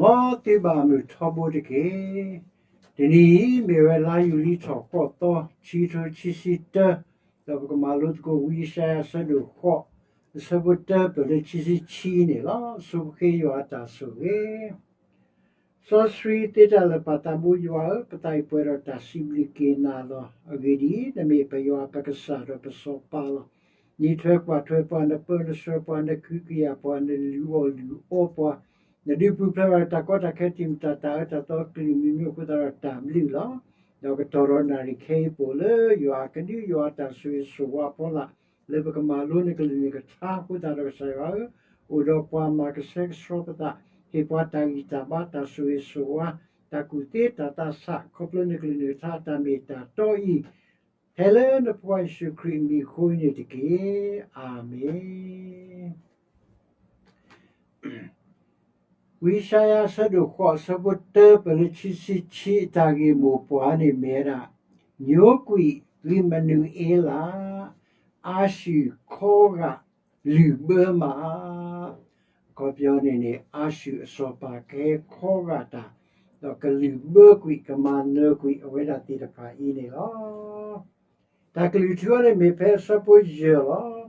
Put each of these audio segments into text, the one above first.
မ်သုဘၣ်မုာ်ထီဘိတက့ၢ်. တနံၤအံၤ မ့ၢ်ဝဲလါယူၤလံထီၣ်ဃိးသီ ခံကထိခံဆံတၢ, ဒီးပကမၤလိသကိးဝံယၡါယၤအဆၢဒိၣ်ဃိး အဆၢဖိတၢ ပၢၢ်လၢခံဆံခံန့ၣ်လီၤ. ဆိပဃ့ယွၤအတၢ်ဆိၣ်ဂ့ၤ စီဆှံသ့တၢ်လၢာ် ပၢ်သးဘိယွၤဧၢ, ပသးအံၤပှဲၤဒီးတၢ်စံးဘျုးက့ၤနၤလီၤ. အဂ့ၢ်ဒ်အံၤ, နမ့ၢ်ပယွၤပကစၢ်ဒီးပစီၤပၤလီၤ. နအံးထွဲကွၢ်ထွဲပှၤ, နပၢနဆှၢပှၤ, နကဟုကယာ်ပှၤ, နလုၢ်အီၣ်လုၢ်အီပှၤ, နဒုးပူၤဖျဲးဘၣ်တၢ်ကီတၢ်ခဲ တံာ်မတၤ တၢ်အၢတၢ်သီ အကလုာ်မံၤမံၤအဃိသတးဒီးတၢ်ဘျုးလီၤ. ဒီးကတီၢ်ဒီးနၣ်ရံၣ်ခဲအံၤပိာ်လၢ ယွၤအကဒု ယွၤအတၢ်ဆိၣ်ဂ့ၤဆိၣ်ဝါအဖီလာ် လၢပကမၤလိနကလုၢ်နကထါအဃိသတးဒီး ကစၢ်ယွၤဧၢ, အိၣ်ဒီးပှၤမၤကဆှဲကဆှီပသး, ဟ့ၣ်ပှၤတၢ်ဂံၢ်တၢ်ဘါ တၢ်ဆိၣ်ဂ့ၤဆိၣ်ဝါ, တၢ်ကူၣ်သ့တၢ်သးဆး ခီဖျိနကလုၢ်နကထါအတၢ်မ့ၢ်တၢ်တီအံၤ, ဖဲလၢနဖိခွါယ့ၣ်ၡူးခရံာ်အမံၤအဃိန့ၣ်တက့ၢ်. အၤမ့ၣ်. ဝံယၡါယၤအဆၢဒိၣ်ဃိး အဆၢဖိတၢ ပၢၢ်လၢခံဆံခံ အတၢ်ဂ့ၢ်မိၣ်ပှၤန့ၣ်မ့ၢ်ဝဲဒၣ်, ညိကွံာ်သုမနုၤအ့လး, အၤၡူၢ်ခီဂာ်လုၢ်ဘၢမး. အခီပညီန့ၣ်န့ၣ် အၤၡူၢ်အစီၤပၤကဟဲခီဂာ်တၢ်, ဒီးကလုၢ်ဘၢကွံာ် ကမၤနၢၤကွံာ်အဝဲဒၣ်သ့ၣ်တဖၣ်အံၤန့ၣ်လီၤ. တၢ်ကလုၢ်ထူအံၤန့ၣ်မ့ၢ်ဖဲအဆၢဖိယဲၢ်လီၤ.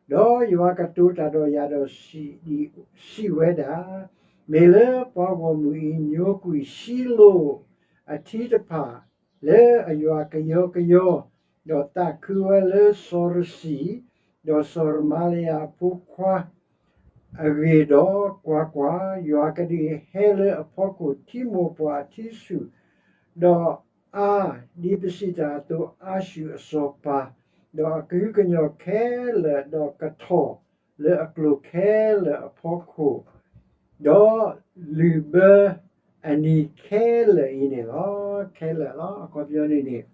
ဒီးယွၤကတိၤတၢ်ဒီးယၤဒီးစံးဝဲဒၣ်, မ့ၢ်လၢပှၤဂီၢ်မုၢ်အံၤ ညိကွံာ်ၡံလိၣ်အထံတဖၣ် လၢအယွၤကယီကယီ, ဒီးသးခုဝဲလၢစီၤရၤစံ, ဒီးစီၤရမၤလယၤအဖိခွါ အဂ့ၢ်ဒီး, ကွၢ်ကွၢ်, ယွၤကဒုးဟဲလၢအဖီခိၣ် ထံမိၢ်ပှၢ်အထံဆူၣ်, ဒီးအါဒ်ပစံးတၢ်အသိး အၤၡူၢ်အစီၤပၤ, ဒီးအကဟုကညီၢ်ခဲလၢာ်, ဒီးကထီၣ်လၢအကျိၤခဲလၢာ်အဖီခိၣ်, ဒီးလုၢ်ဘၢအနံၤခဲလၢာ်အံၤန့ၣ်လီၤ. ခဲလၢာ်လီၤ. အခီပညီန့ၣ်န့ၣ်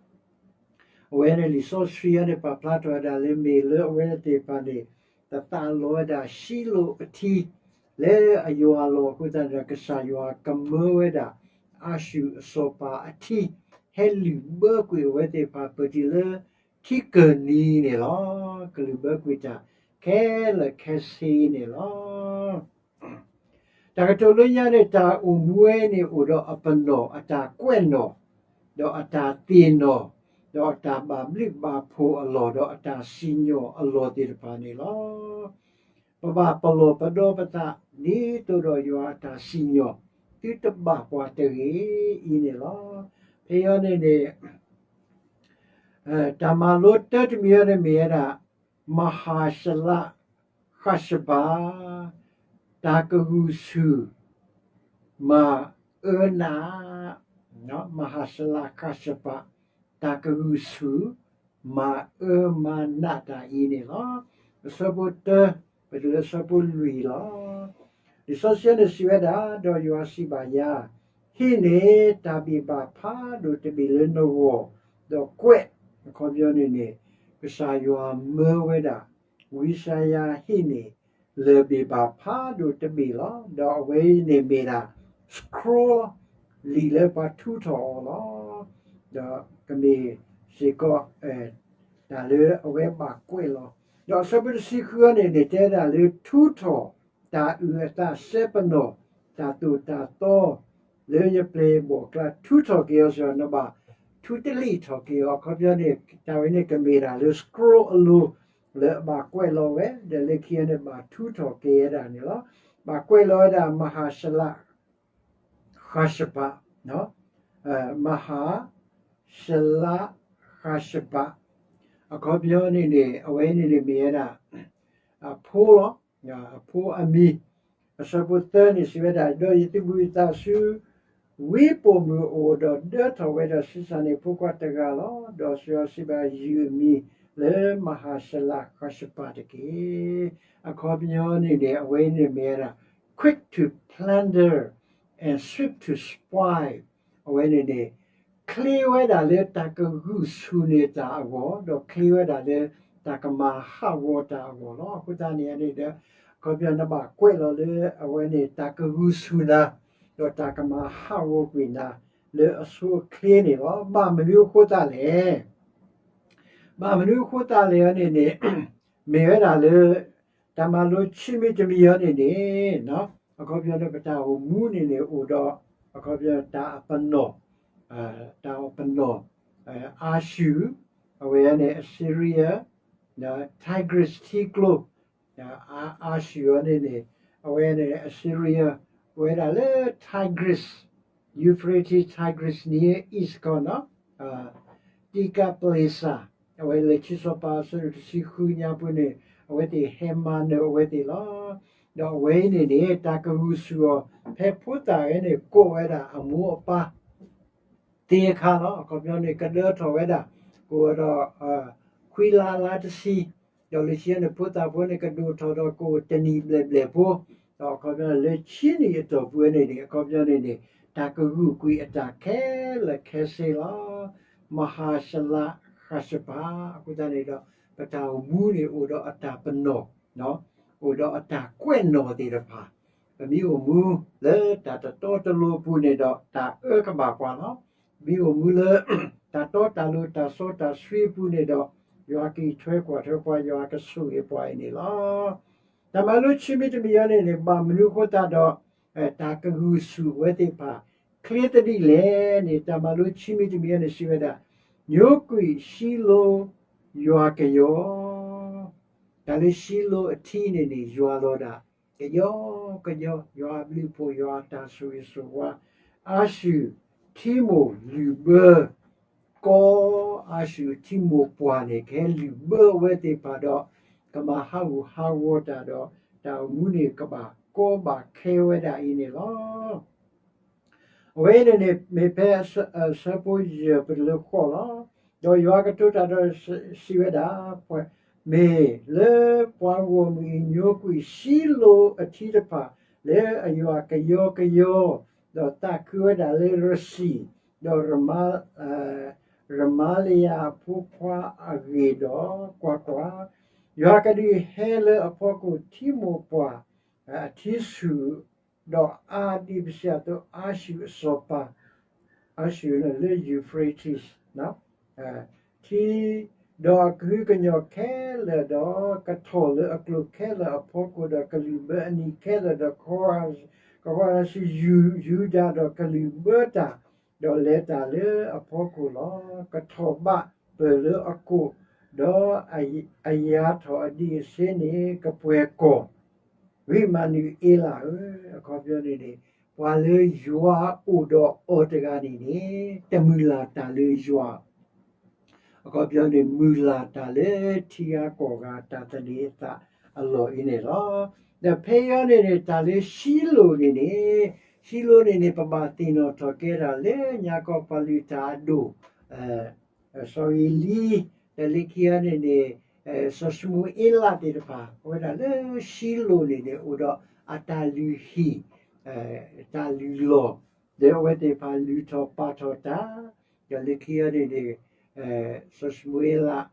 အဝဲန့ၣ်လံာ်စီဆှံအံၤန့ၣ် ပာ်ဖျါထီၣ်ဝဲဒၣ်လၢမ့ၢ်လၢအဝဲသ့ၣ်တဖၣ်န့ၣ် တသးလီၤဝဲဒၣ်ၡံလိၣ်အထံ လၢအယွၤအလီၢ်အဃိသတးန့ၣ်ဒီး ကစၢ်ယွၤကမၢဝဲဒၣ် အၤၡူၢ်အစီၤပၤအထံ ဟဲလုၢ်ဘၢကွံာ်အဝဲသ့ၣ်တဖၣ် ပၢၢ်တုၤလၢထံကၢၢ်နံၤန့ၣ်လီၤ. ကလုၢ်ဘၢကွံာ်တၢ်ခဲလၢာ်ခဲဆ့န့ၣ်လီၤ. တၢ်ကတိၤလၢညါန့ၣ် တၢ်အိၣ်မူဝဲန့ၣ်အိၣ်ဒီးအပနီၣ်, အတၢ်ကွဲးနီၣ်, ဒီးအတၢ်သ့ၣ်နီၣ်, ဒီးအတၢ်ဘၣ်ဘျုးဘၣ်ဖှိၣ်အလီၢ်, ဒီးအတၢ်စံၣ်ညီၣ်အလီၢ်သ့ၣ်တဖၣ်န့ၣ်လီၤ. ပဘၣ်ပလီၢ်ပဒီပသး ဒ်သိးဒီးယွၤအတၢ်စံၣ်ညီၣ် သုတဘၣ်ပှၤတဂ့ၤအံၤန့ၣ်လီၤ. ဖဲအံၤန့ၣ်န့ၣ် တၢ်မၤလိတၢတမံၤအံၤန့ၣ်မ့ၢ်ဝဲဒၣ် မဟၢ်ၡလးဃၣ်ၡဘး တၢ်ကဂုာ်ဆူၣ် မၤအၢနး, မဟၢ်ၡလးဃၣ်ၡဘး တၢ်ကဂုာ်ဆူၣ် မၤအၢမၤနးတၢ်အံၤန့ၣ်လီၤ. အဆၢဖိတၢ ပတုၤလၢအဆၢဖိလွံၢ်လီၤ. လံာ်စီဆှံန့ၣ်စံးဝဲဒၣ်, ဒီးယွၤစံးဘၣ်ယၤ, ဟံးန့ၢ်တၢ်ဘ့ၣ်ဘၣ်ဖးဒိၣ်တဘ့ၣ်လၢနဂီၢ်, ဒီးကွဲး, အခီပညီန့ၣ်န့ၣ် ကစၢ်ယွၤမၢဝဲဒၣ် ဝံယၡါယၤဟံးန့ၢ် လၢၢ်ဘ့ၣ်ဘၣ်ဖးဒိၣ်တဘ့ၣ်လီၤ. ဒီးအဝဲအံၤန့ၣ်မ့ၢ်ဒၣ် scroll လံာ်လၢပှၤထူထီၣ်အီၤလီၤ. ဒီးကမ့ၢ်စ့ၢ်ကီး တၢ်လၢအဝဲဘၣ်ကွဲးလီၤ. ဒီးအဆၢဖိတဆံဃုအံၤန့ၣ်န့ၣ် တဲဒၣ်လၢထူထီၣ် တၢ်အုၣ်အသးစဲပနီၣ် တၢ်သိၣ်တၢ်သီ လၢယပျဲၢ်ယဘီၣ်အကျါ ထူထီၣ်က့ၤအီၤစ့ၢ်ကီး နဘၣ်ထူတလံာ်ထီၣ်က့ၤအီၤ အခီပညီန့ၣ် တၢ်ဝဲန့ၣ်ကမ့ၢ်ဒၣ်လၢ scroll အလိၤ လၢအဘၣ်ကွဲးလီၤဝဲ ဒီးလၢခံန့ၣ် ဘၣ်ထူထီၣ်က့ၤဝဲဒၣ်န့ၣ်လီၤ. ဘၣ်ကွဲးလီၤဝဲဒၣ် မဟၢ်ၡလး ဃၣ်ၡဘး, မဟၢ်ၡလးဃၣ်ၡဘး, အခီပညီန့ၣ်န့ၣ် အဝဲန့ၣ်န့ၣ်မ့ၢ်ဝဲဒၣ် အဖိလီၤ, အဖိအမံၤ, အဆၢဖိသၢန့ၣ်စံးဝဲဒၣ်, ဒီးယသူၣ်ဘီၣ်သးစူၤ ဝံပိာ်မုၣ်အအိၣ်ဒီး ဒၢထီၣ်ဝဲဒီးဆံးစၢ်န့ၢ်ဖိခွါတဂၤလီၤ. ဒီးစံးဆံးဘၣ် ယုၢ်အမံၤလၢမဟၢ်ၡလးဃၣ်ၡဘးတက့ၢ်. အခီပညီန့ၣ်န့ၣ် အဝဲန့ၣ်မ့ၢ်ဝဲဒၣ် quick to plunder and swift to spoil အဝဲန့ၣ်န့ၣ် ချ့ဝဲဒၣ်လၢတၢ်ကဂုာ်ဆူၣ်န့ၢ်တၢ်အဂီၢ် ဒီးချ့ဝဲဒၣ်လၢတၢ်ကမၤဟးဂီၤတၢ်အဂီၢ်လီၤ. အဃိသတးန့ၣ်န့ၣ်ဒီး အခီပညီနဘၣ်ကွဲးလီၤလၢအဝဲန့ၣ် တၢ်ကဂုာ်ဆူၣ်နၤ ဒီးတၢ်ကမၤဟးဂီၤကွံာ်နၤ လၢအဆိအချ့န့ၣ်လီၤ. ဘၣ်မနုၤအဃိသတးလဲၣ် ဘၣ်မနုၤအဃိသတးလဲၣ်န့ၣ်န့ၣ် မ့ၢ်ဝဲဒၣ်လၢ တၢ်မၤလိခံမံၤတမံၤအံၤန့ၣ်န့ၣ် အခီပညီန့ၣ် ပတၢ်အိၣ်မူန့ၣ်န့ၣ် အိၣ်ဒီး အခီပညီ တၢ်အပနီၣ်, တၢ်အပနီၣ်, အၤၡူၣ်, အဝဲန့ၣ် Assyria, Tigris ထံကျိ, အၤၡူၣ်အီၤန့ၣ်န့ၣ် အဝဲန့ၣ် Assyria, ဝဲဒၣ်လၢ Tigris, Euphrates Tigris နံၤ east ကီၢ်နီၤ, Tiglath-Pileser, အဝဲလၢခံစီၤပၤအဆၢဒိၣ်တဆံဃုညါပူၤန့ၣ် အဝဲသ့ၣ်ဟဲမၤနၢၤအဝဲသ့ၣ်လီၤ. ဒီးအဝဲအံၤန့ၣ်န့ၣ် တၢ်ကဂုာ်ဆူၣ်အီၤ ဖဲဖိသၣ်ဝဲန့ၣ် ကိးဝဲဒၣ်အမိၢ်အပၢ် သ့အခါလီၤ. အခီပညီန့ၣ် ကဒၢထီၣ်ဝဲဒၣ် ကအိၣ်ဒီး ခွံလါလါတဆံ, ဒီးလၢခံန့ၣ် ဖိသၣ်ဖိန့ၣ် ကဒိၣ်ထီၣ်ဒီးကအိၣ်တနံၣ်ဘျဲၣ်ဘျဲၣ်ဖိ, ဒီးအခီပညီလၢခံနံၣ်အတီၢ်ပူၤန့ၣ်န့ၣ် အခီပညီန့ၣ်န့ၣ် တၢ်ကဂုာ်ကွံာ်အတၢ်ခဲလၢာ်ခဲဆ့လီၤ. မဟၡလးဃၣ်စပၤ, အဃိသတးန့ၣ်ဒီး ပတၢ်အိၣ်မူန့ၣ် အိၣ်ဒီးအတၢ်ပနီၣ် အိၣ်ဒီးအတၢ်ကွဲးနီၣ်သ့ၣ်တဖၣ်, ပမ့ၢ်အိၣ်မူလၢတၢ်တတီတလိၤအပူၤန့ၣ်ဒီး တၢ်အၢကဘၣ်ပှၤလီၤ. ပမ့ၢ်အိၣ်မူလၢ တၢ်တီတၢ်လိၤ တၢ်စီတၢ်ဆှံအပူၤန့ၣ်ဒီး ယွၤကအံးထွဲကွၢ်ထွဲပှၤ ယွၤကဆိၣ်ဂ့ၤပှၤအံၤန့ၣ်လီၤ. တၢ်မၤလိခံမံၤတမံၤအံၤန့ၣ်န့ၣ် ဘၣ်မနုၤအဃိသတးဒီး တၢ်ကဂုာ်ဆူၣ်ဝဲသ့ၣ်တဖၣ် ချ့သဒံးလဲၣ်န့ၣ် တၢ်မၤလိခံမံၤတမံၤအံၤန့ၣ် စံးဝဲဒၣ်, ညိကွံာ်ၡံလိယွၤကယီ, တၢ်လၢၡံလိအထံန့ၣ်န့ၣ် ယွၤလီၤဒၣ် ကယီ ကယီ ယွၤအဘျုးအဖှိၣ် ယွၤအတၢ်ဆိၣ်ဂ့ၤဆိၣ်ဝါ, အၤၡူၣ်ထံမိၢ်လုၢ်ဘၢ ကီ အၤၡူၣ်ထံမိၢ်ပှၢ်န့ၣ် ကဟဲလုၢ်ဘၢအဝဲသ့ၣ်တဖၣ်ဒီး ကမၤဟးဂူာ်ဟးဂီၤတၢ်ဒီး တၢ်အိၣ်မူန့ၣ် ကဘၣ်ကီဘၣ်ခဲဝဲဒၣ်အံၤန့ၣ်လီၤ. အဝဲအံၤန့ၣ်န့ၣ် မ့ၢ်ဖဲအဆၢဖိယဲၢ်ပလၢဃီလီၤ. ဒီးယွၤကတိၤတၢ်ဒီးစံးဝဲဒၣ်, မ့ၢ်လၢပှၤဂီၢ်မုၢ်အံၤ ညိကွံာ်ၡံလိအထံတဖၣ် လၢအယွၤကယီကယီ, ဒီးသးခုဝဲဒၣ်လၢရစံၣ်, ဒီး ရမၤလယၤအဖိခွါအဂ့ၢ်ဒီး, ကွၢ်ကွၢ်, ယွၤကဒုးဟဲလၢအဖီခိၣ်ထံမိၢ်ပှၢ်အထံဆူၣ်, ဒီးအါဒ်ပစံးအသိး အၤၡူၣ်အစီၤပၤ, အၤၡူၣ်လၢ Euphrates ထံ, ဒီးအကဟုကညီၢ်ခဲလၢာ်ဒီး ကထီၣ်လၢအကျိၤခဲလၢာ်အဖီခိၣ်ဒီး ကလုၢ်ဘၢအနံၤခဲလၢာ်ဒီး ကဝီၤရၤစံယူဒၤဒီး ကလုၢ်ဘၢတၢ်, ဒီးလဲၤတၢ်လၢအဖီခိၣ်လီၤ. ကထီၣ်ဘၣ်ပၢၢ်လၢအကိာ်, ဒီးအယၤထီၣ်အဒံးအဆ့န့ၣ် ကပှဲၤကီၢ် ဝံမၤနူၤအ့လးဧၢ, အခီပညီန့ၣ်န့ၣ် ပှၤလၢယွၤအိၣ်ဒီးအီၤတဂၤန့ၣ်န့ၣ် တမုၢ်လၢ်တၢ်လၢယွၤ, အခီပညီန့ၣ် မုၢ်လၢ်တၢ်လၢထံဂၤကီၢ်ဂၤတၢ်သန့ၤအသးအလီၢ်အံၤန့ၣ်လီၤ. ဒီးဖဲအံၤန့ၣ်န့ၣ် တၢ်လၢၡံလိၣ်န့ၣ်န့ၣ်, ၡံလိၣ်န့ၣ်န့ၣ် ပဘၣ်သ့ၣ်နီၣ်ထီၣ်ကဲဒၣ်လၢညါကီၢ်ပှၤလုၢ်တၢ်အဒိၣ် စီၤအ့လံ, ဒီးလၢခံအံၤန့ၣ်န့ၣ် စီၤၡမူၤအ့လးသ့ၣ်တဖၣ် အဝဲဒၣ်လၢၡံလိၣ်န့ၣ်န့ၣ် အိၣ်ဒီးအတၢ်လုၢ်ဟံၣ် တၢ်လုၢ်လီၢ်, ဒီးအဝဲသ့ၣ်တဖၣ်လုၢ်ထီၣ်ပာ်ထီၣ်တၢ်, ဒီးလၢခံအံၤန့ၣ်န့ၣ် စီၤၡမူၤအ့လး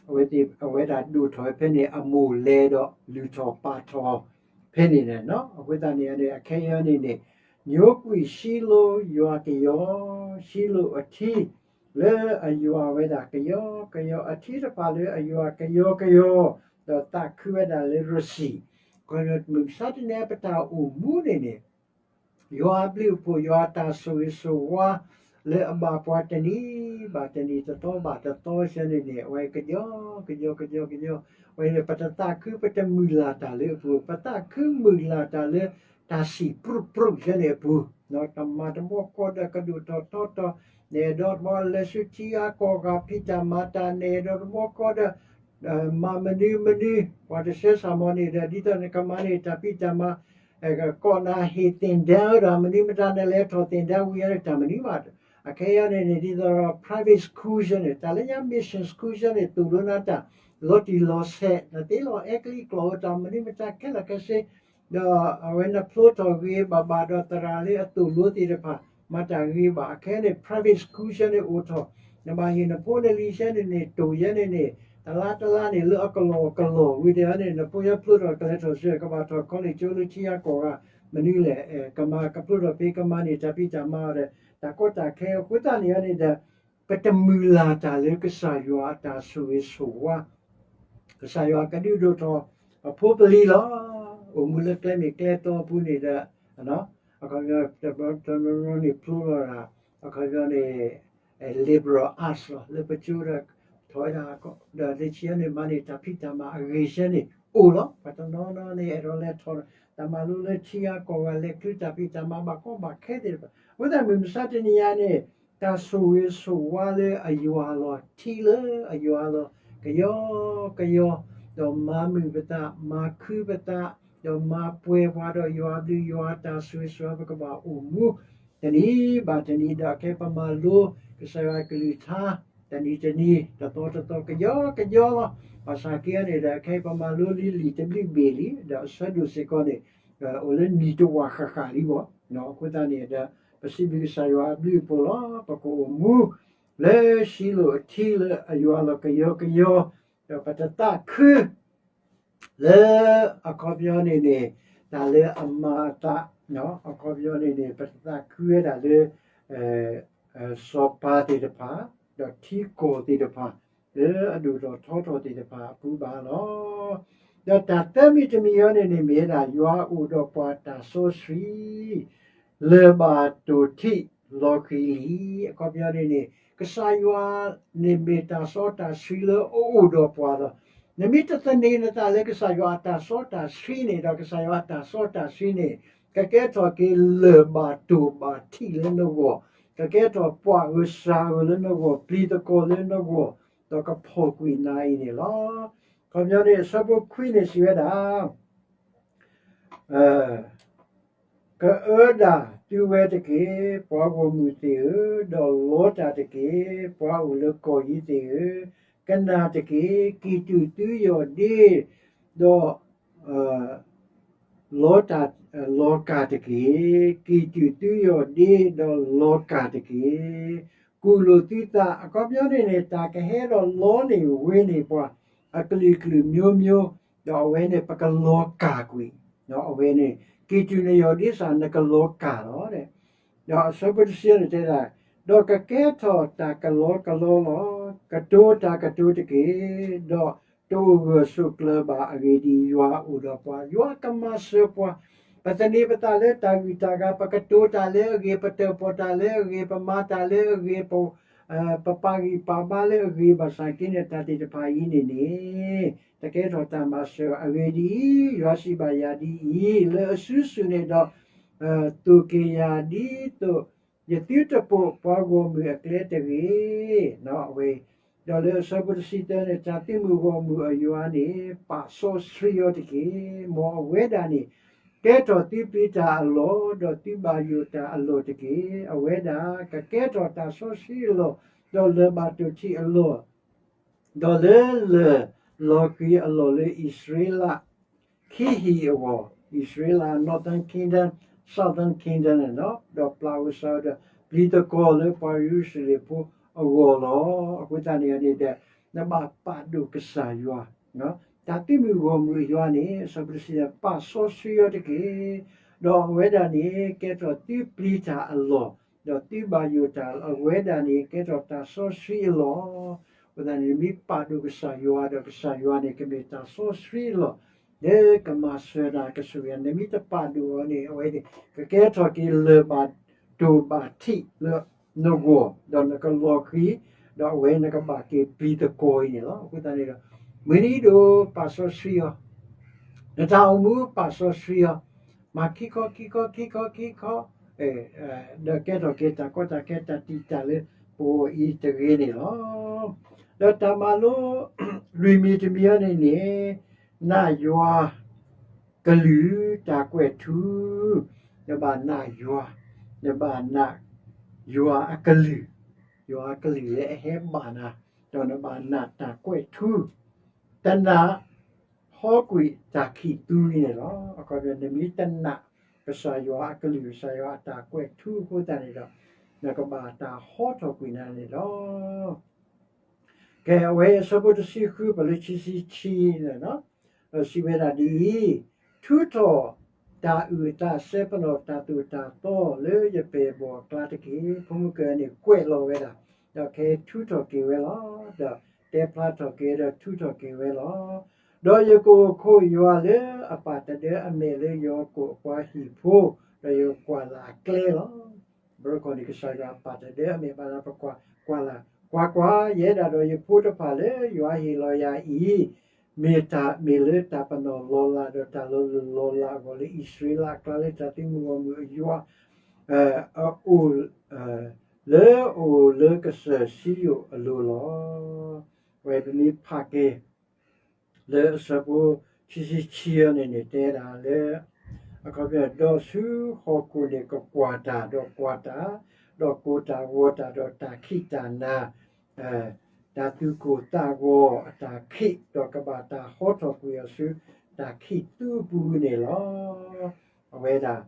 အဝဲသ့ၣ် အဝဲဒၣ်ဒိၣ်ထီၣ်ဖဲန့ၣ် အမိၢ်လဲၤဒီးလုၢ်ထီၣ်ပာ်ထီၣ်ဖဲန့ၣ်န့ၣ်, အဃိသတးန့ၣ်န့ၣ် အခဲအံၤန့ၣ်န့ၣ် ညိကွံာ်ၡံလိၣ်ယွၤကယီ, ၡံလိၣ်အထံ လၢအယွၤဝဲဒၣ်ကယီကယီ, အထံတဖၣ်လၢအယွၤကယီကယီ, ဒီးသးခုဝဲဒၣ်လၢရစံၣ်, မုၢ်မဆါတနံၤ ပတၢ်အိၣ်မူန့ၣ်န့ၣ် ယွၤအဘျုးအဖှိၣ် ယွၤအတၢ်ဆိၣ်ဂ့ၤဆိၣ်ဝါ လၢအဘၣ်ပှၤတနံၤဘၣ်တနံၤ တသီဘၣ်တသီဆၢန့ၣ်န့ၣ် အဝဲကယီကယီကယီကယီ, အဝဲန့ၣ် ပတသးခု ပတမုၢ်လၢ်တၢ်လၢအပူၤ, ပသးခုမုၢ်လၢ်တၢ်လၢ တၢ်စံၣ်ပြူးပြူးဆၢန့ၣ်အပူၤ, တမၤတဘျီဃီဒီးကဒိၣ်ထီၣ်ထီထီၣ်, နအဲၣ်ဒိးတဘျီလဲၤဆူထံဂၤကီၢ်ဂၤ ဖံးတၢ်မၤတၢ်, နအဲၣ်ဒိးတဘျီဃီဒီး မၤမနုၤမနုၤ, ပှၤတဆၢဆၢမီၤန့ၣ်ဒီး ဒ်သိးနကမၤန့ၢ်တၢ်ဖံးတၢ်မၤ, ကိးနၤဟ့ၣ်သ့ၣ်ဒၢဒီး မနုၤမတၤ နလဲၤထီၣ်သ့ၣ်ဒၢဝံၤန့ၣ် တၢ်မနုၤဘၣ်, အခဲအံၤန့ၣ်န့ၣ် ဒ်သိး private school ဆၢန့ၣ် တၢ်လၢညါ mission school ဆၢန့ၣ် သိၣ်လိနၤတၢ် လီၤတံၢ်လီၤဆဲး, နသ့လီၤအဲကလံးကျိာ်ဧိၤ တၢ်မနုၤမတၤခဲလၢာ်ခဲဆ့, ဒီးအဝဲနဖျိထီၣ်ဂ့ၤဘၣ်ဘၣ်ဒီးသရၣ်လၢအသိၣ်လိသ့ၣ်တဖၣ် မၤတၢ်ဂ့ၤဘၣ်, အခဲအံၤန့ၣ် private school ဆၢန့ၣ်အိၣ်ထီၣ်, နဘၣ်ဟ့ၣ်နဖိနလံၤဆၢန့ၣ်န့ၣ် တိၢ်ယဲန့ၣ်န့ၣ် တလါတလါန့ၣ် လၢအကလီၢ်ကလီၢ်ဝံၤဒီးန့ၣ် နဖိယဲဖျိထီၣ်ကလဲၤထီၣ်ဆူ ကဘၣ်ထီၣ် college ကၠိလၢထံဂၤကီၢ်ဂၤ မနုၤလဲၣ်, ကမၤကဖျိထီၣ်ဖဲကမၤန့ၢ်တၢ်ဖံးတၢ်မၤဒီး တၢ်ကီတၢ်ခဲအဃိသတးန့ၣ်န့ၣ်ဒီး ပတမုၢ်လၢ်တၢ်လၢကစၢ်ယွၤအတၢ်ဆိၣ်ဂ့ၤဆိၣ်ဝါ, ကစၢ်ယွၤကဒုးဒိၣ်ထီၣ်အဖိပလံၤလီၤ. အိၣ်မူလၢကျဲမ့ၢ်ကျဲတီအပူၤန့ၣ်ဒီး အခီပညီ တဘျီတဘျီန့ၣ်ဖျိလီၤဒၣ် အခီပညီန့ၣ် liberal arts လီၤ လၢပကၠိဒီး ထီၣ်ဝဲဒၣ် ဒီးလၢခံန့ၣ်မၤန့ၢ်တၢ်ဖံးတၢ်မၤအဂ့ၤဆၢန့ၣ် အိၣ်လီၤ. ပှၤတနီၤနီၤန့ၣ် အဲၣ်ဒိးလဲၤထီၣ် တၢ်မၤလိလၢထံဂၤကီၢ်ဂၤ လဲၤချုးတၢ်ဖံးတၢ်မၤဘၣ်ကီဘၣ်ခဲသ့ၣ်တဖၣ် အဃိသတးမုၢ်မဆါတနံၤအံၤန့ၣ် တၢ်ဆိၣ်ဂ့ၤဆိၣ်ဝါလၢအယွၤလီၤ ထံလၢအယွၤလီၤ ကယီကယီ ဒီးမၤမုာ်ပသး မၤခုပသး ဒီးမၤပှဲၤပှၤဒီးယွၤအဘျုးယွၤအတၢ်ဆိၣ်ဂ့ၤဆိၣ်ဝါ ပကဘၣ်အိၣ်မူ တနံၤဘၣ်တနံၤဒီး ခဲအံၤပမၤလိ ကစၢ်ယွၤအကလုၢ်ကထါ တနံၤတနံၤ တသီတသီ ကယီကယီလီၤ. ဘၣ်ဆၣ်က့န့ၣ်ဒီး ခဲအံၤပမၤလိလံာ်လံာ်တဘျုးဘ့ၣ်လံ ဒီးအဆၢဒိၣ်စ့ၢ်ကီးန့ၣ် အိၣ်လၢနံၣ်တဝာ်ဃၣ်ဃၣ်လံဘၣ်. အဃိသတးန့ၣ်ဒီး ပစံးဘျုးကစၢ်ယွၤအဘျုးအဖှိၣ်လီၤ. ပကအိၣ်မူ လၢၡံလိၣ်အထံလၢအယွၤလီၤကယီကယီ ဒီးပတသးခု လၢအခီပညီန့ၣ်န့ၣ် တၢ်လၢအမၤအသး အခီပညီန့ၣ်န့ၣ် ပတသးခုဝဲဒၣ်လၢ စီၤပၤသ့ၣ်တဖၣ် ဒီးထံကီၢ်သ့ၣ်တဖၣ် လၢအဒိၣ်ထီၣ်ထီထီၣ်သ့ၣ်တဖၣ်အပူၤဘၣ်လီၤ. ဒီးတၢ်သၢမံၤတမံၤအံၤန့ၣ်န့ၣ် မ့ၢ်ဝဲဒၣ် ယွၤအိၣ်ဒီးပှၤတၢ်စီဆှံ လၢၢ်ဘၣ်တိၢ်ထံးလီၤဃံၤလံ. အခီပညီန့ၣ်န့ၣ် ကစၢ်ယွၤန့ၣ်မ့ၢ်တၢ်စီတၢ်ဆှံလၢအအိၣ်ဒီးပှၤလီၤ. နမ့ၢ်တသန့ၤနသးလၢကစၢ်ယွၤအတၢ်စီတၢ်ဆှံန့ၣ်ဒီး ကစၢ်ယွၤအတၢ်စီတၢ်ဆှံန့ၣ် ကကဲထီၣ်က့ၤလၢၢ်ဘၣ်တိၢ်ဘၣ်ထံးလၢနဂီၢ်, ကကဲထီၣ်ပှၤဂုၤစၢ်ဂုၤလၢနဂီၢ်, ပျံၤသကိးလၢနဂီၢ်, ဒီးကဖီၣ်ကွံာ်နၤအံၤန့ၣ်လီၤ. အခီပညီန့ၣ် အဆၢဖိခွံန့ၣ်စံးဝဲဒၣ် ကအၢဒၣ်သုဝဲတက့ၢ်, ပှၤဂီၢ်မုၢ်သ့ၣ်ဧၢ, ဒီးလီတၢ်တက့ၢ်, ပှၤအိၣ်လၢကီၢ်ယံၤသ့ၣ်ဧၢ, ကနၣ်တက့ၢ်, ကံၣ်တူာ်သုယီၢ်ဒ့, ဒီး လီတၢ်, လီၤကၢ်တက့ၢ်. ကံၣ်တူာ်သုယီၢ်ဒ့ဒီးလီၤကၢ်တက့ၢ်. ကူၣ်လိာ်သုသး, အခီပညီန့ၣ်န့ၣ် တၢ်ကဟဲဒီးလီန့ၢ်ဝ့န့ၢ်ပှၤ အကလုာ်ကလုာ်မျိုးမျိုး, ဒီးအဝဲန့ၣ်ပကလီၤကၢ်ကွံာ်, အဝဲန့ၣ် ကံၣ်တူာ်နယီၢ်ဒ့စ့ၢ် နကလီၤကၢ်လီၤ. ဒီးအဆၢဖိတဆံန့ၣ်တဲဒၣ်, ဒီးကကဲထီၣ်တၢ်ကလီကလီလီၤ. ကတိၤတၢ်ကတိၤတက့ၢ်, ဒီး တအိၣ်ဂၢၢ်ဆိးကျၢၤဘၣ်. အဂ့ၢ်ဒ်အံၤ, ယွၤအိၣ်ဒီးပှၤ, ယွၤကမၤစၢၤပှၤ. ပသန့ၤပသးလၢတၢ်ဂံၢ်တၢ်ဂၤ, ပကတိၤတၢ်လၢအဂ့ၤ, ပတၢၣ်ပီၣ်တၢ်လၢအဂ့ၤ, ပမၤတၢ်လၢအဂ့ၤ, ပ, ပပာ်ဂံၢ်ပာ်ဘါလၢအဂ့ၤ, ဘၣ်ဆၣ်က့န့ၣ် တၢ်သ့ၣ်တဖၣ်အံၤန့ၣ်န့ၣ် တကဲထီၣ်တၢ်မၤစၢၤ. အဂ့ၢ်ဒ်အံၤ, ယွၤစံးဘၣ်ယၤဒ်အံၤ, လၢအစုဆူၣ်န့ၣ်ဒီး သိၣ်က့ၤယၤဒ်သိး ယသုတပိာ်ပှၤဂီၢ်မုၢ်အကျဲတဂ့ၤ. အဝဲ, ဒီးလၢအဆၢဖိတဆံသၢန့ၣ်, တၢ်သုးမုၢ်ဂီၢ်မုၢ်အယွၤန့ၣ် ပာ်စီဆှံအီၤတက့ၢ်. မ်အဝဲဒၣ်န့ၣ် ကဲထီၣ်သုပျံၤတၢ်အလီၢ်, ဒီးသုဘၣ်ယိၣ်တၢ်အလီၢ်တက့ၢ်. အဝဲဒၣ်ကကဲထီၣ်တၢ်စီဆှံအလီၢ်, ဒီးလၢၢ်ဘၣ်တိၢ်ထံးအလီၢ် ဒီးလၢလၢၢ်လီၤဃံၤအလီၢ်လၢအံၣ်စရ့လး ခံဟံၣ်အဂီၢ်, အံၣ်စရ့လး northern kingdom, southern kingdom န့ၣ်လီၤ. ဒီးပျၢ်အိၣ်စၢ်ဒီး ပျံၤသကိးလၢပှၤယရူၤၡလ့ၣ်ဖိအဂီၢ်လီၤ. အဃိသတးန့ၣ်န့ၣ်ဒီး နဘၣ်ပာ်ဒိၣ်ကစၢ်ယွၤ, တၢ်သုးမုၢ်ဂီၢ်မုၢ်အယွၤန့ၣ် အဆၢဖိတဆံန့ၣ် ပာ်စီဆှံအီၤတက့ၢ်. ဒီးအဝဲဒၣ်န့ၣ် ကဲထီၣ်သုပျံၤတၢ်အလီၢ်, ဒီးသုဘၣ်ယိၣ်တၢ်, အဝဲဒၣ်န့ၣ် ကဲထီၣ်တၢ်စီဆှံအလီၢ်. အဃိသတးန့ၣ် နမ့ၢ်ပာ်ဒိၣ်ကစၢ်ယွၤဒီး ကစၢ်ယွၤန့ၣ် ကမ့ၢ်တၢ်စီဆှံအလီၢ် လၢကမၤစၢၤနၤ ကဆိၣ်ဂ့ၤနၤ. နမ့ၢ်တပာ်ဒိၣ်အီၤန့ၣ် အဝဲန့ၣ် ကကဲထီၣ်က့ၤလၢၢ်ဘၣ်တိၢ်ဘၣ်ထံးလၢနဂီၢ်, ဒီးနကလီၤဃံၤ, ဒီးအဝဲနကဘၣ်က့ၤပျံၤသကိးအံၤန့ၣ်လီၤ. အဃိသတးန့ၣ်ဒီး မုၢ်နံၤဒိၣ်ပာ်စီဆှံအီၤ, နတၢ်အိၣ်မူပာ်စီဆှံအီၤ, မၤခံခီခံခီခံခီခံခီ, ဒီးကဲထီၣ်က့ၤတၢ်ကီတၢ်ခဲတၢ်တံာ်တာ်လၢပဂီၢ်အံၤတဂ့ၤန့ၣ်လီၤ. ဒီးတၢ်မၤလိ လွံၢ်မံၤတမံၤအံၤန့ၣ်န့ၣ် နာ်ယွၤကလုၢ်တၢ်ကွဲးထူ, နဘၣ်နာ်ယွၤ, နဘၣ်နာ်ယွၤအကလုၢ်, ယွၤအကလုၢ်လၢအဟဲဘၣ်နၤ, ဒီးနဘၣ်နာ်တၢ်ကွဲးထူ, တနာ် ဟီကွံာ်တၢ်ခံးသူန့ၣ်လီၤ. အခီပညီ နမ့ၢ်တနာ်ကစၢ်ယွၤအကလုၢ် ကစၢ်ယွၤအတၢ်ကွဲးထူအဃိသတးန့ၣ်ဒီး နကဘၣ်တၢ်ဟီထီၣ်ကွံာ်နၤန့ၣ်လီၤ. ကဲ အဝဲအဆၢဖိတဆံဃု ပှၤလၢခံဆံခံန့ၣ်လီၤ. ဒီးစံးဝဲဒၣ်ဒ်အံၤ, ထုးထီၣ်တၢ်အုၣ်အသး ဆဲးပနီၣ်တၢ်သိၣ်တၢ်သီလၢယပဲာ်ဘၣ်အကျါတက့ၢ်. ဖိမုၣ်ကန့ၣ်ကွဲးလီၤဝဲဒၣ်, ဒီးခဲထုးထီၣ်က့ၤဝဲလီၤ. ဒီးတဲဖျါထီၣ်က့ၤဒီးထုးထီၣ်က့ၤဝဲလီၤ. ဒီးယကအိၣ်ခိးယွၤလၢအပာ်တဒၢအမဲာ်လၢယွၤကိာ်အပှၤဟံၣ်ဖိ, ဒီးယကကွၢ်လၢ်အကျဲလီၤ. ဘၣ်တခီန့ၣ် ကစၢ်ယွၤပာ်တဒၢအမဲာ်ဘၣ်နၤပကွၢ်ကွၢ်လၢ်, ကွၢ်ကွၢ်, ယဲဒၣ်ဒီးယဖိတဖၣ်လၢယွၤဟ့ၣ်လီၤယၤအံၤ, မ့ၢ်တၢ်မ့ၢ်လၢတၢ်ပနီၣ်လီၤလး ဒီးတၢ်လီၤလုၢ်လီၤလးအဂီၢ် လၢအံၣ်စရ့လးအကျါလၢတၢ်သုးမုၢ်ဂီၢ်မုၢ်အယွၤ အအိၣ် လၢအအိၣ်လၢကစၢၢ်စံယိၣ်အလိၤလီၤ. ဝဲပမ့ၢ်ဖးက့ၤ လၢအဆၢဖိခံဆံခံအံၤန့ၣ်န့ၣ် တဲဒၣ်လၢ အခီပညီ ဒီးဆူဟီၣ်ခိၣ်န့ၣ် ကကွၢ်တၢ်, ဒီးကွၢ်တၢ်, ဒီးကိၢ်တၢ်ဂီၤတၢ်, ဒီးတၢ်ခံးတၢ်နၤ, တၢ်သူၣ်ကိၢ်သးဂီၤအတၢ်ခံး, ဒီးကဘၣ်တၢ်ဟီထီၣ်ကွံာ်အီၤဆူ တၢ်ခံးသူအပူၤန့ၣ်လီၤ. အဝဲဒၣ်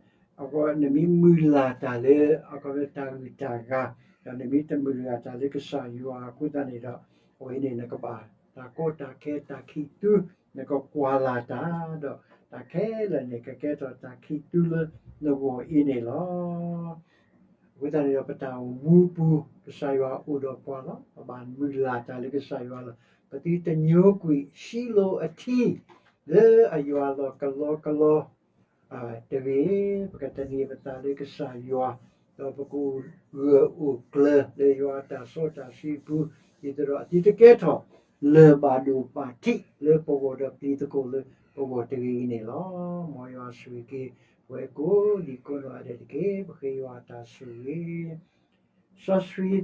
နမ့ၢ်မုၢ်လၢ်တၢ်လၢ အခီပညီ တၢ်ဂုၤတၢ်ဂၤ, ဒီးနမ့ၢ်တမုၢ်လၢ်တၢ်လၢကစၢ်ယွၤအဃိသတးန့ၣ်ဒီး အဝဲန့ၣ်နကဘၣ် တၢ်ကီတၢ်ခဲ တၢ်ခံးသူ, နကကွၢ်လၢ်တၢ်, ဒီးတၢ်ခဲလၢာ်န့ၣ် ကကဲထီၣ်တၢ်ခံးသူလၢနဂီၢ်အံၤန့ၣ်လီၤ. အဃိသတးန့ၣ်ဒီး ပတၢ်အိၣ်မူပူၤ ကစၢ်ယွၤအိၣ်ဒီးပှၤလီၤ. ပဘၣ်မုၢ်လၢ်တၢ်လၢကစၢ်ယွၤလီၤ. ပသုတညိကွံာ် ၡံလိၤအထံ လၢအယွၤလီၤကလီကလီ တဂ့ၤ, ပကသန့ၤပသးလၢကစၢ်ယွၤ, ဒီးပကဂၢၢ်အိၣ်ကျၢၤလၢယွၤအတၢ်စီတၢ်ဆှံအပူၤ, ဒ်သိးဒီးအသုတကဲထီၣ် လၢၢ်ဘၣ်ဒိဘၣ်ထံးလၢပဂီၢ်ဒီးပျံၤသကိးလၢပဂီၢ်တဂ့ၤအံၤန့ၣ်လီၤ. မ်ယွၤဆိၣ်ဂ့ၤက့ၤ ပဝဲကိးဒံးကိးနီၢ်ဂၤဒဲးတက့ၢ်. ပဃ့ယွၤအတၢ်ဆိၣ်ဂ့ၤ စီဆှံ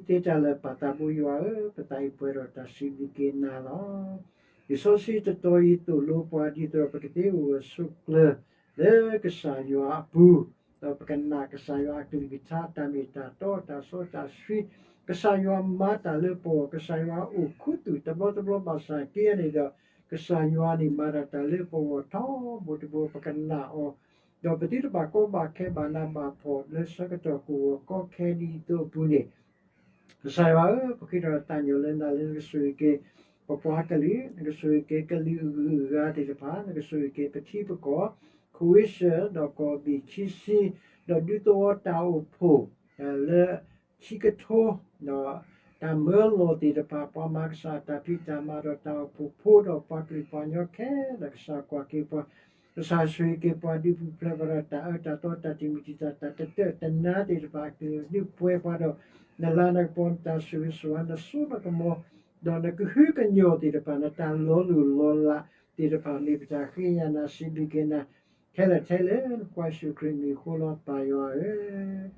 သ့တၢ်လၢာ်ပာ်သးဘိယွၤဧၢ, ပသးအံၤပှဲၤဒီးတၢ်စံးဘျုးက့ၤနၤလီၤ. လံာ်စီဆှံတတီၤအံၤသိၣ်လိပှၤ ဒ်သိးဒီးပကသ့အိၣ်ဂၢၢ်ဆိးကျၢၤလၢကစၢ်ယွၤအပူၤ, ဒီးပကနာ်ကစၢ်ယွၤအကလုၢ်ကထါ တၢ်မ့ၢ်တၢ်တီ တၢ်စီတၢ်ဆှံ, ကစၢ်ယွၤမၤတၢ်လၢပဂီၢ်, ကစၢ်ယွၤအိၣ်ခူသူၣ်တဘျီတဘျီ ဘၣ်ဆၣ်က့န့ၣ်ဒီး ကစၢ်ယွၤန့ၣ်မၤတၢ်တၢ်လၢပဂီၢ်ထီဘိတဘိ ပကနာ်အီၤ, ဒီးပသုတဘၣ်ကီဘၣ်ခဲဘၣ်နးဘၣ်ဖှီၣ်လၢဆၢကတီၢ်ကဝီၤကီခဲဒ်အံၤအသိးအပူၤန့ၣ်, ကစၢ်ယွၤဧၢ, ပဃ့ထီၣ်သးညီလၢနၤလၢနကဆိၣ်ဂ့ၤက့ၤ ပပှၤကလုာ်, နကဆိၣ်ဂ့ၤက့ၤကလုာ်အဂုၤအဂၤသ့ၣ်တဖၣ်, နကဆိၣ်ဂ့ၤက့ၤပထံပကီၢ်, ခိဝ့ၡၢၣ်ဒီးကီၢ်ဘ့ၣ်ခံဆံ, ဒီးဒူသဝီတၢ်အိၣ်ဖှိၣ် လၢခံကထိ, ဒီးတၢ်မၢလီၤသ့ၣ်တဖၣ်, ပှၤမၤကစၢ်အတၢ်ဖံးတၢ်မၤဒီးတၢ်အိၣ်ဖှိၣ်ဖိ ဒီးပှၤကလုာ်ပှၤကညီခဲလၢာ် ကစၢ်ကွၢ်က့ၤပှၤ, ကစၢ်ဆိၣ်ဂ့ၤက့ၤပှၤ ဒုးပူၤဖျဲးပှၤဒီးတၢ်အၢတၢ်သီ တၢ်တံာ်မုၢ်တံာ်တာ် တၢ်တတၢၢ်တနါသ့ၣ်တဖၣ်အကျဲၤ ဒုးပှဲၤပှၤဒီး နလၤနကပီၤ နတၢ်ဆိၣ်ဂ့ၤဆိၣ်ဝါ နစိနကမီၤ ဒီးနကဟုကညီၢ်သ့ၣ်တဖၣ် နတၢ်လီၤလိၢ်လီၤလးသ့ၣ်တဖၣ် မ့ၢ်ပတၢ်ဃ့ကညးနၤ စံးဘျုးက့ၤနၤ ခဲလၢာ်ခဲဆ့ လၢနဖိယ့ၣ်ၡူးခရံာ်အမံၤအဃိလီၤ ပၢ်ယွၤဧၢ.